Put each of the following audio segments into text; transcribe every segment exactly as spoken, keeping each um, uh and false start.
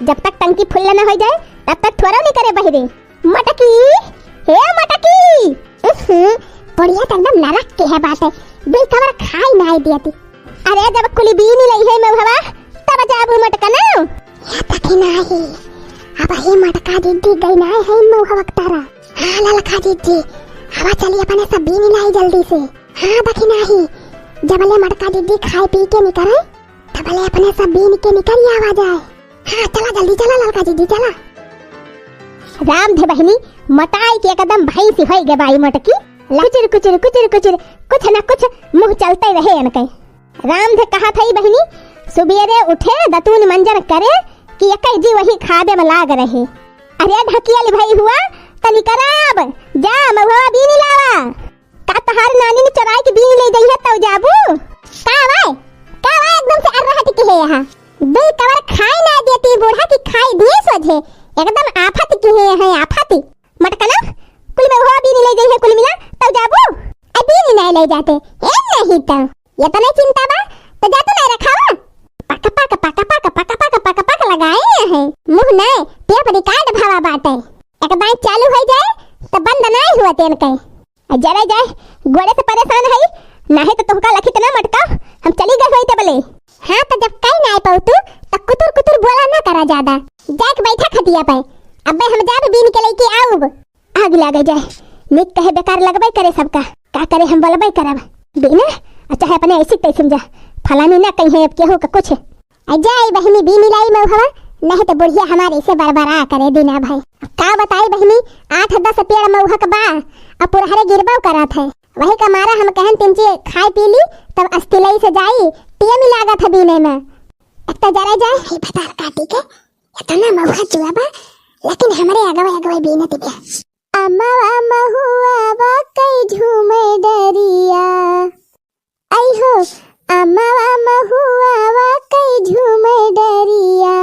जब तक टंकी फुल न होइ जाए, तब तक थोड़ो नहीं करे बहिरे। मटकी, हे मटकी। उहुं, बुढ़िया तो एकदम नरक के है बाटे, बिल कवर खाई नाई दियती। अरे जब कुली बीनी लई है मउहवा, तब जाबू मटका ना। या तकी नाही, अब ही मटका दीदी गई नाई है मउहवा के तारा। हाँ ललका दीदी, हवा चली अपने सब बीनी लाई जल्दी से। हाँ दखी नाही, जबले मटका दीदी खाए पी के निकरे, तबले अपने सब बीन के निकल आवा जाए। हाँ, चला जल्दी चला ललका दीदी, चला। राम धे बहिनी, मोटाई के एकदम भैंसी होई गे बाई मटकी। कुचुर, कुचुर, कुचुर, कुचुर, कुछ न कुछ मुँह चलते रहे इनके। राम धे कहा थई बहिनी, सुबेरे उठे, दतून मंजन करे, कि एक जी वही खाबे में लाग रहे। अरे ढकियल भई हुआ, तनी कराब, जा मउहवा बीन लावा। का तहार नानी ने चोराई के बीन ले गई है तौ जाबू? का वाय? का वाय एकदम से अर्रहत के है यहाँ? दुई कवर खाए ना देती बूढ़ा की खाई दिए सोझे। एकदम आफत के है, है आफत। मटकना, कुल मउहवा बीन ले गई है कुल मिला, तौ जाबू? अ बीन नहीं ले जाते, ए नहीं तौ। ये तो नहीं चिंता बा, तो जा तू नहीं रखावा। पक पक, पक पक, पक पक, पक पक लगाए है। मुँह नहीं, टेप रिकॉर्ड भावा बाटे। एक दाई चालू हो जाए, तो बंद नहीं हुआ तेन के। आ जरे जाए, गोड़े से परेशान है, नाहीं तो तुमका लखित ना मटका, हम चली गए होई तबले। हाँ, तो जब कई नाई पाऊ तू, तो कुतुर कुतुर बोला ना करा ज्यादा। जाके बैठा खटिया पे, अबे हम जाब बीन के लेके आऊब। आग लागे जाए, निक कहे बेकार लगबे करे सबका, का करे हम बोलबे करब। बीना, आ चाहे अपने ऐसी तैसी जा, फलानी ना कही है अब केहू का कुछ। आ जाई बहिनी बीनी लाई मउहवा, नहीं तो बुढ़िया हमारे से बरबरा करे दीना भाई। अब का बताई बहिनी, आठ दस पेड़ मउहा के बा, अब पुरहरे गिरबो करत है। वही का मारा हम कहन तिनची खाए पी ली, तब अस्तिलई से जाई, टेम लागत है बीने में। अब तो जरा जाए, हे भतार काटी के, इतना मउहा चुआ बा, लेकिन हमरे अगवे अगवे बीनत बिया। अमवा महुआ बा कई झूमे डरिया, आई हो, अमवा महुआ बा कई झूमे डरिया,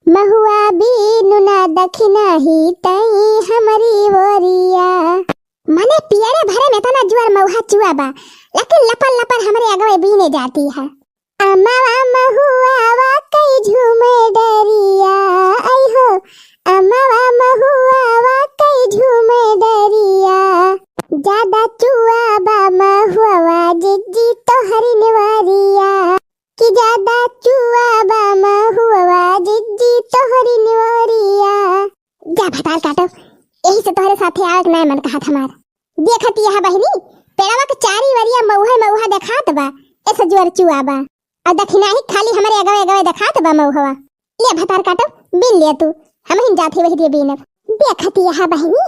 महुआ बीनु ना दखिना ही तई हमरी ओरिया। मने पियरे भरे में इतना जुआर मउहा चुआ बा, लेकिन लपर लपर हमरे अगवे बीने जाती है। अमवा महुआ बा कई झूमे डरिया, आई हो, अमवा महुआ बा कई झूमे डरिया। ज्यादा चुआ बा महुआ जिज्जी तोहरी निवारिया, कि ज्यादा चुआ बा महुआ जिज्जी तोहरी निवारिया। जा भतार काटो, यही से तोहरे साथे आवे के नाय मन कहत हमार। देखत यह बहिनी, पेड़वा के चारी वरिया मउहे मउहा देखात बा, ऐसे जुआर चुआ बा। और दखिनाही खाली हमरे अगवे अगवे देखात बा मउहवा। ले भतार काटो, बीन ले तू, हम हिन जात ही वही दिए बीनब। देखत यह बहिनी,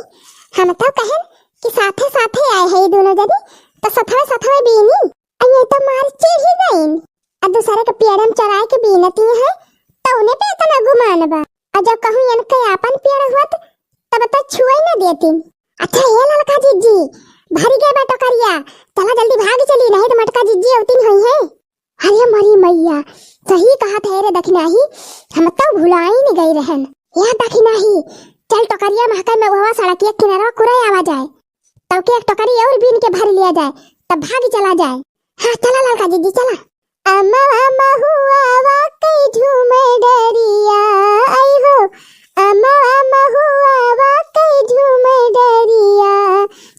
हम तो कहन कि साथे साथे आए है ये दोनों जनी, तो सथवे सथवे बीनी। अ ये तो मार चिढ़ी गईन। अ दूसरे के पेड़ में चढ़ाए के बीनती है, तो उन्हें पे इतना गुमान बा। अ जब कहूँ इनके आपन पेड़ हुआ तो तब तो छुए न देती। अच्छा हे ललका जिज्जी, भरी गए बा टोकरिया, चला जल्दी भाग चली, नहीं तो मटका जिज्जी अवतीन होई है। अरे मरी मैया, सही कहत है रे दखिनाही, हम तो भुलाई न गई रहन। या दखिनाही, चल टोकरिया महका में वहवा सड़किया किनारा कुरे आवा जाए, तब के एक टोकरी और बीन के भर लिया जाए, तब भाग चला जाए। हाँ चला ललका जिज्जी चला। अमवा महुआ बा कई झूमे डरिया, आई हो, अमवा महुआ बा कई झूमे डरिया,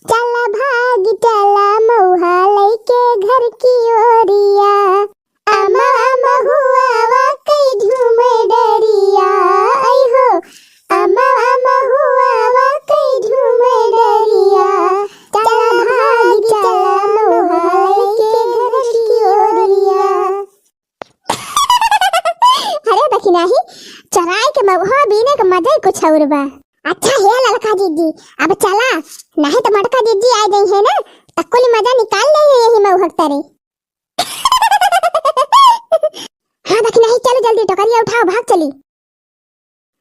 चला भाग चला मउहा लइके घर की ओरिया। अमवा महुआ बा कई झूमे डरिया, आई हो, अमवा महुआ बा कई झूमे डरिया, चला भाग चला मउहा लइके घर की ओरिया। अरे दखिनाही, चराई के मउहा बीने के मजा ही कुछ और बा। अच्छा हे ललका जिज्जी, अब चला, नहीं तो मटका जिज्जी आ गई है ना, तो कुल मजा निकाल ले यही मउहा के तरे। हाँ दखिनाही, चलो जल्दी टोकरिया उठाओ, भाग चली।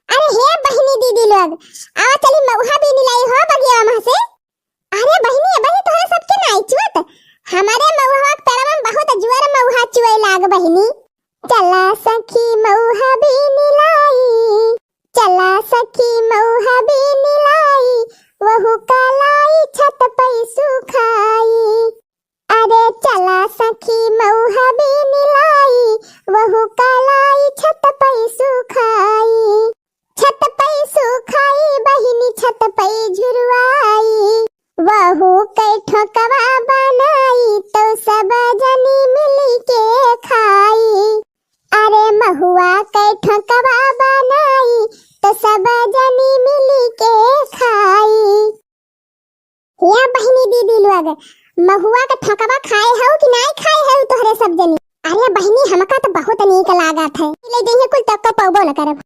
अरे हे बहिनी दीदी लोग, आवा चली मउहा बीनी लाई हो बगिया में से। अरे बहिनी, ए बहिनी तोहरे सबके नाई चुअत, हमारे मउहा के पेड़वा में बहुत जुआर मउहा चुए लाग बहिनी। चला सखी मउहा बीनी लाई, चला सखी मउहा बीनी लाई, वहू का लाई छत पई सुखाई। अरे चला सखी मउहा बीनी लाई, वहू का लाई छत पई सुखाई। ठोकवा बनाई तो सब जनी मिली के खाई। अरे महुआ के ठोकवा बनाई तो सब जनी मिली के खाई। या बहिनी दीदी लोग, महुआ के ठोकवा खाए हउ कि नाई खाए हउ तोहरे सब जनी? अरे बहिनी, हमका तो बहुत नीक लागत है। ले जइहे कुल तब तो पौबो न करब।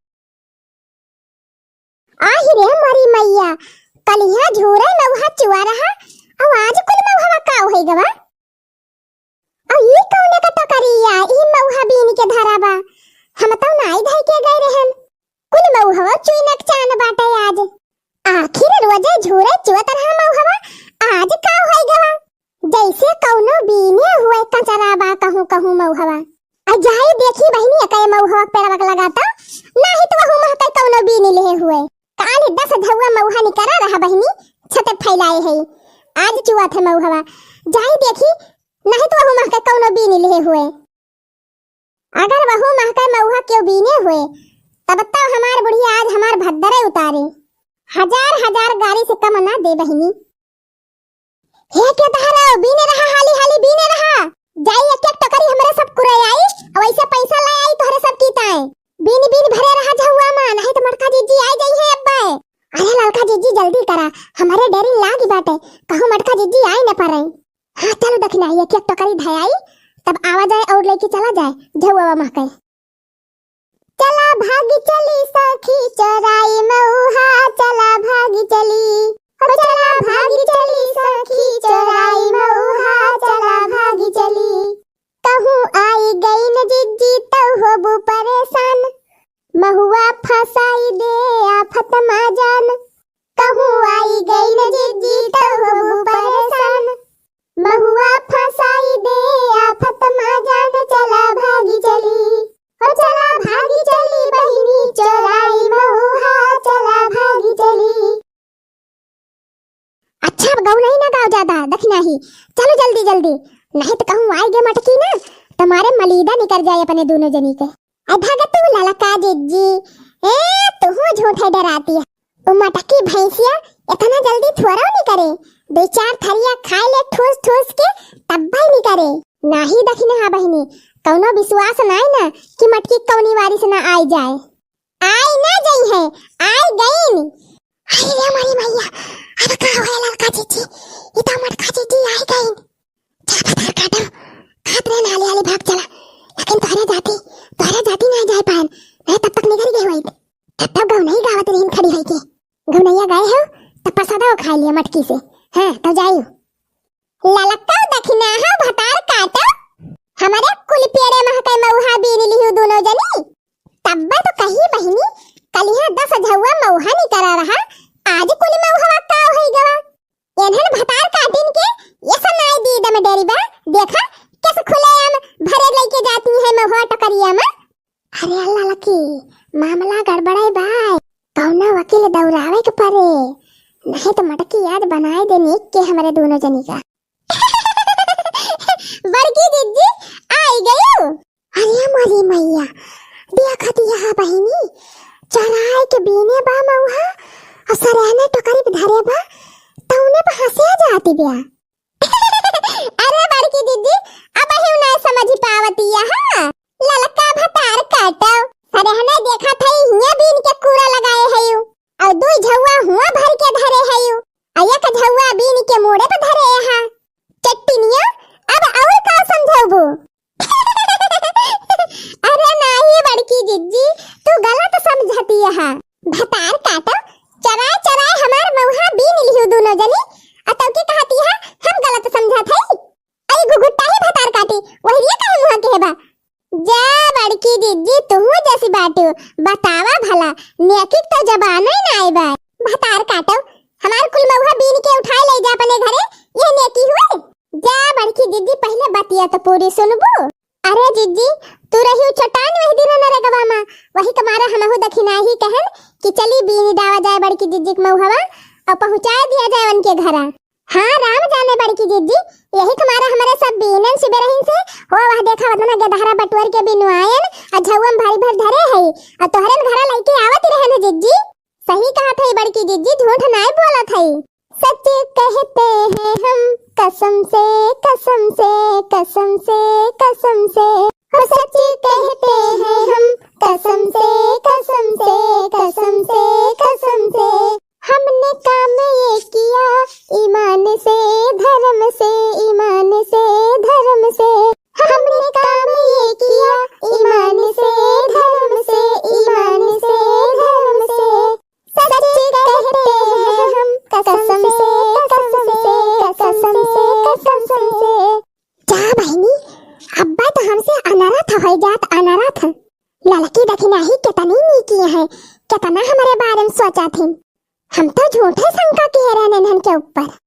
आहि रे मोरी मैया, कलिहा झूरे मउहा चुआ रहा, अउ आज कुल मउहवा का होइ गवा? अउ ई कउने का टोकरिया, ई मउहा बीन के धरा बा? हम तउ नाई धइ के गए रहन। कुल मउहवा चुइनक चान बाटे आज। आखिर रोजे झूरे चुअत रहा मउहवा, आज का होइ गवा? जैसे कउनो बीने हुए कचरा बा कहूँ कहूँ मउहवा। आ जाई देखी बहिनी, एकै मउहवा पेड़वा के लगा तो, नाहीं तो वहू महकै कउनो बीन लिहे हुए। काल दस झउआ मउहा निकरा रहा बहिनी, छते फैलाए है, आज चुआ थे मउहवा। जाई देखी, नाहीं तो वहू महकै कउनो बीन लिहे हुए। अगर वहू महकै मउहा केउ बीने हुए, तब तो हमार बुढ़िया आज हमार भद्दरे उतारे। हजार हजार गारी से कम ना दे बहिनी। हे के तहरा, बीने रहा, हाली हाली बीने रहा। जाई एक एक टोकरी हमरे सब कुरे आई, अउ ऐसे पैसा ले आई तोहरे सब की ताए। बीन बीन भरे रहा झउआ मा, नाहीं तो मोटका जिज्जी आई जाई है अब्बे। अरे ललका जिज्जी जल्दी करा, हमरे डेरी लागी बाटे, कहूँ मोटका जिज्जी आई न पारे। हाँ चलो दखिना, एक एक टोकरी धयाई, तब आवा जाए अउर लेके चला जाए झउआ महकै। चला भागी चली सखी चोराई मउहा, चला भागी चली। हो चला भागी चली सखी चोराई मउहा, चला भागी चली। कहूँ आई गई न जिज्जी तउ होबू परेशान। महुआ फंसाई दे आफत मा जान। कहूँ आई गई न जिज्जी तउ होबू परेशान। महुआ फंसाई दे आफत मा जान, चला भागी चली। हो चला भागी चली बहिनी चोराई मउहा, चला भागी चली। अच्छा, अब गउनई ना गाओ ज्यादा, दखिना ही। चलो जल्दी जल्दी, नाहीं तो कहूँ आई गे मटकी ना, तुम्हारे मलीदा निकर जाए अपने दुनो जनी के। अ भगतू ललका जिज्जी, ए, तुहू झूठे डेराती है। उ मटकी भैंसिया इतना जल्दी थोड़ो नहीं करे, दुइ चार थरिया खाए ले ठूस ठूस के, तब्बै नहीं करे। नाहीं दखिना हा बहिनी, कउनो विश्वास नाहीं ना कि मटकी कउनी वारी से ना आई जाए। आई ना जाई है, आई गईन। अरे रे मोरी मैया, अब का होए ललका जिज्जी, ई तो मोटका जिज्जी आई गईन। चल भतार काटो, खात रहे ना, हाली हाली भाग चला। लेकिन तोहरे जाती, तोहरे जाती ना जाए पाएन, नहीं तब तक निकल गई होइत। तब तक गउनई गावत रहीन खड़ी होई के। गउनैया गए हो, तब प्रसादो खाए लिया मटकी से। हाँ, तब जाइयो। ललका दखिना हा भतार काटो, हमरे कुल पेड़े महके मउहा बीन लिहू दुनो जनी। तब्बे तो कही बहिनी, कलिहा दस झउआ मउहा निकरा रहा, आज कुल मउहवा का होइ गवा? एन्हन भतार काटिन के ये सब नाई दी दम डेरी बा, देखा कस खुलेआम भरे लइके जाती है महुआ टोकरिया मा। अरे अल्लाह लकी, मामला गड़बड़ाई बाय, कउनो वकील दौरावे के परे, नहीं तो मटकी याद बनाए दे नीक के हमरे दुनो जनी का। बड़की जिज्जी आई गयो। अरे मोरी मैया, देखत यहाँ बहिनी, चराए के बीने बा मउहा, अउ सरहने टोकरी पे धरे बा, तउने पे हंसे जाती ब्या। अरे बड़की जिज्जी, अबहिउ ना समझ पावती यहाँ। ललका भतार काटो, सरहने देखत हई, हियाँ बीन के कूड़ा लगाए हयू, अउ दुइ झउआ हुआँ भर के धरे हयू, अउ एक झउआ बीन के मोड़े पे धरे यहाँ। चट्टिनिया, अब अउर का समझाउबू? अरे नाहीं बड़की जिज्जी, तू गलत समझती है। भतार काटो, चराए चराए हमार मउहा बीन लिहू दुनो जनी, अ तौके कहती है हम गलत समझत हई। अई घुघुट्टा ही भतार काटी, वही लिए काहे मुँह के बा? जा बड़की जिज्जी, तुहू जैसी बाटू, बतावा भला, नेकी तो जबानो ही नाई बा। भतार काटो, हमार कुल मउहा बीन के उठाए ले जा अपने घरे, ये नेकी हुए? जा बड़की जिज्जी, पहिले बतिया तो पूरी सुनबू। अरे जिज्जी, तू रही छोटान वही दिन नरेगवा मा, वही के मारा हमहू दखिनाही कहन कि चली बीन डावा जाए बड़की जिज्जी के मउहवा अउ पहुँचाए दिया जाए उनके घरा। हाँ राम जाने बड़की जिज्जी, यही के मारा हमरे सब बीनन सुबेरहिन से, हो वह देखा वतना गेदहरा बटुअर के बिनवायन, अ झउआ मा भारी भर धरे हई, अ तोहरन घरा लइके आवत रहन जिज्जी। सही कहत हई बड़की जिज्जी, झूठ नाई बोलत हई। सच कहते हैं हम, कसम से, कसम से, कसम से, कसम से, हो सच कहते हैं हम, कसम से, कसम से, कसम से, कसम से। हमने काम ये किया ईमान से, धर्म से, ईमान से, धर्म से। हमने काम ये किया ईमान से, धर्म से, ईमान से, धर्म से। सच कहते हैं हम, कसम से, कसम से, कसम से, कसम से। जा बहिनी, अब्बा तो हमसे अनरथ होइ जात, अनरथ। ललकी दखिनही केतनी नीकी है, केतना हमरे बारे में सोचत हिन। हम तो झूठे शंका किहे रहन इन्हन के ऊपर।